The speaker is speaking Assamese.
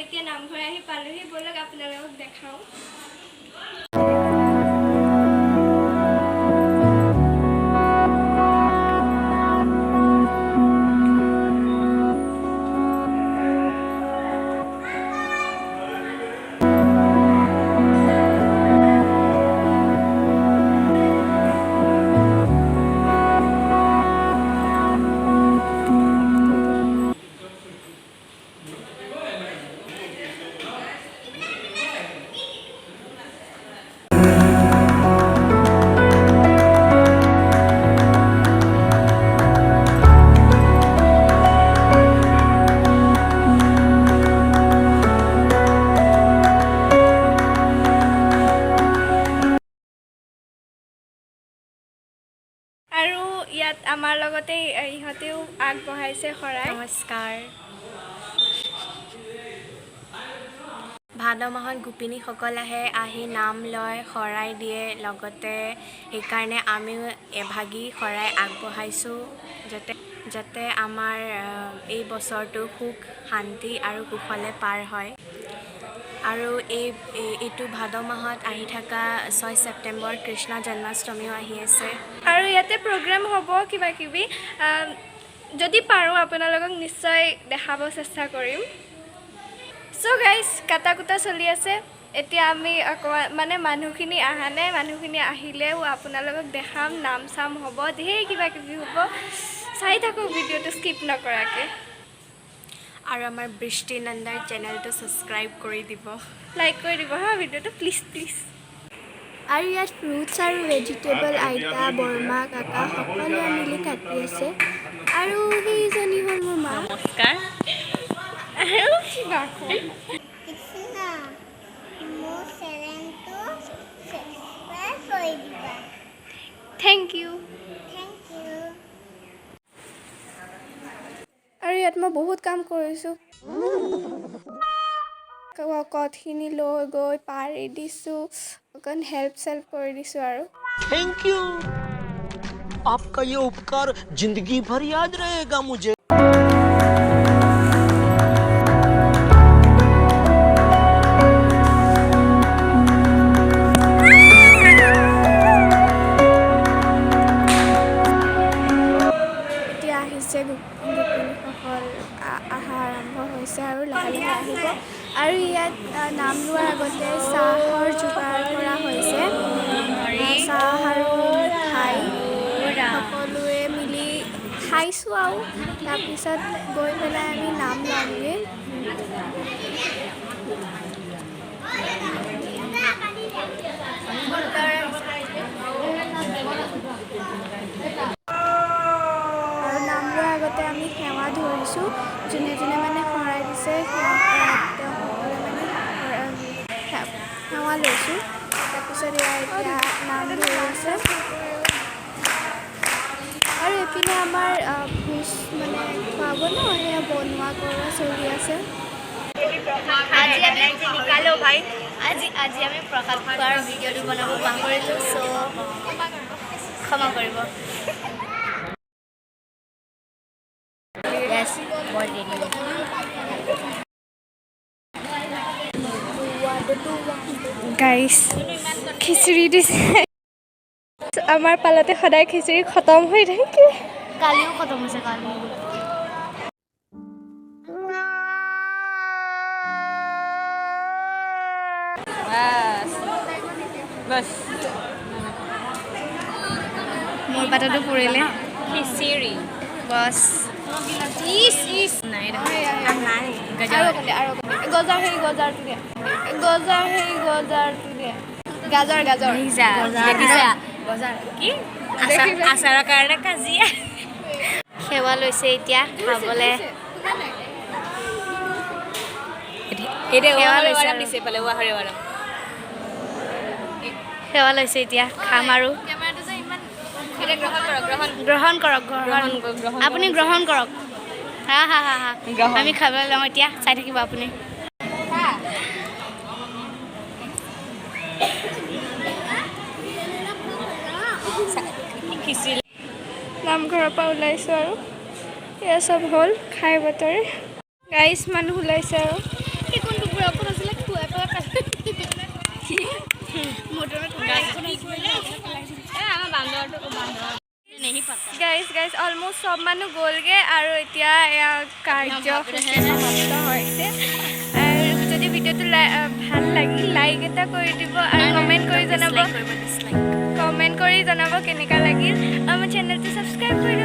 এতিয়া নামঘৰ আহি পালোহি। ব'লক, আপোনালোকক দেখাওঁ। আৰু ইয়াত আমাৰ লগতে ইহঁতেও আগবঢ়াইছে শৰাই। নমস্কাৰ। ভাদ মাহত গোপিনীসকল আহে, আহি নাম লয়, শৰাই দিয়ে লগতে। সেইকাৰণে আমিও এভাগি শৰাই আগবঢ়াইছোঁ, যাতে আমাৰ এই বছৰটো সুখ শান্তি আৰু কুশলে পাৰ হয়। আৰু এইটো ভাদ মাহত আহি থকা 6 ছেপ্টেম্বৰ কৃষ্ণ জন্মাষ্টমীও আহি আছে। আৰু ইয়াতে প্ৰগ্ৰেম হ'ব কিবা কিবি। যদি পাৰোঁ আপোনালোকক নিশ্চয় দেখাব চেষ্টা কৰিম। চ' গাইজ, কাটা কুটা চলি আছে। এতিয়া আমি অকণমান মানে মানুহখিনি অহা নাই। মানুহখিনি আহিলেও আপোনালোকক দেখাম। নাম চাম হ'ব, ধেৰ কিবা কিবি হ'ব। চাই থাকক ভিডিঅ'টো স্কিপ নকৰাকৈ। আৰু আমাৰ বৃষ্টি নন্দাৰ চেনেলটো ছাবস্ক্ৰাইব কৰি দিব। লাইক কৰি দিব হা ভিডিঅ'টো, প্লিজ প্লিজ। আৰু ইয়াত ফ্ৰুটছ আৰু ভেজিটেবল আইতা, বৰমা, কাকা সকলোৱে মিলি কাটি আছে। আৰু সেইজনী হ'ল মোৰ মা। নমস্কাৰ। আৰু কিবা কম? কৃষ্ণ, মোৰ চেনেলটো ছাবস্ক্ৰাইব কৰি দিবা। Thank U. Thank U. আৰু ইয়াত মই বহুত কাম কৰিছোঁ। কঠখিনি লৈ গৈ পাৰি দিছোঁ, অকণ হেল্প চেল্প কৰি দিছোঁ আৰু। Thank you. आपका ये उपकार जिंदगी भर याद रहेगा मुझे। এতিয়া আহিছে গোপিনীসকল। অহা আৰম্ভ হৈছে আৰু লাহে লাহে আহিব। আৰু ইয়াত নাম লোৱাৰ আগতে চাহৰ যোগাৰ কৰা হৈছে। চাহ আৰু মিঠাই সকলোৱে মিলি খাইছোঁ আৰু তাৰপিছত গৈ পেলাই আমি নাম ল'মগৈ। আৰু নাম লোৱাৰ আগতে আমি সেৱা ধৰিছোঁ। যোনে যোনে মানে শৰাই দিছে, তেওঁসকলে মানে সেৱা লৈছোঁ। তাৰপিছত এয়া এতিয়া নাম ধৰি আছে। আৰু এইপিনে আমাৰ ভোজ মানে খুৱাব ন, সেয়া বনোৱা কৰোৱা চলি আছে। আজি আমি নিকালো ভাই, আজি আজি আমি প্ৰসাদ খোৱাৰ ভিডিঅ'টো বনাব পাহৰিলোঁ। চ' ক্ষমা কৰিব। Yes, বৰ দেৰি। গাইছ, খিচিৰি দিছে। আমাৰ পালাতে সদায় খিচিৰি খতম হৈ থাকে। কালিও খতম হৈছে কালি। বাছ। মোৰ পাতাটো পৰিলে। খিচিৰি। বছ। ইচ ইচ, নাই। নাই। আৰু অকণ দিয়া, আৰু অকণ দিয়া। গজাৰ, সেই গজাৰটো দিয়া। গজাৰ, সেই গজাৰটো দিয়া। গাজৰ, গাজৰ। দেখিছা কি আচাৰৰ কাৰণে কাজিয়া। সেৱা লৈছে, এতিয়া খাবলৈ। এতিয়া সেৱা লৈছে আৰু। দিছে পালে ৱাহৰে ৱাৰাম। সেৱা লৈছে, এতিয়া খাম আৰু। কেমেৰাটো যে ইমান এতিয়া গ্ৰহণ কৰক, গ্ৰহণ। গ্ৰহণ কৰক, গ্ৰহণ। গ্ৰহণ। আপুনি গ্ৰহণ কৰক। হা হা হা হা। গ্ৰহণ। আমি খাবলৈ লওঁ এতিয়া, চাই থাকিব আপুনি। খিচিৰি। নামঘৰৰ পৰা ওলাইছোঁ আৰু এয়া চব হ'ল খাই বতৰে। গাইছ, মানুহ ওলাইছে আৰু। সেই কোনটো বুঢ়া আছিলে খুৱাই পেলাই। আমাৰ বান্দৰটো বান্দৰ। গাইজ, গাইজ, অলমষ্ট চব মানুহ গ'লগৈ আৰু এতিয়া এয়া কাৰ্যসূচী সমাপ্ত হৈছে। আৰু যদি ভিডিঅ'টো ভাল লাগিল, লাইক এটা কৰি দিব আৰু কমেণ্ট কৰি জনাব, কমেণ্ট কৰি জনাব কেনেকুৱা লাগিল আৰু মোৰ চেনেলটো ছাবস্ক্ৰাইব কৰি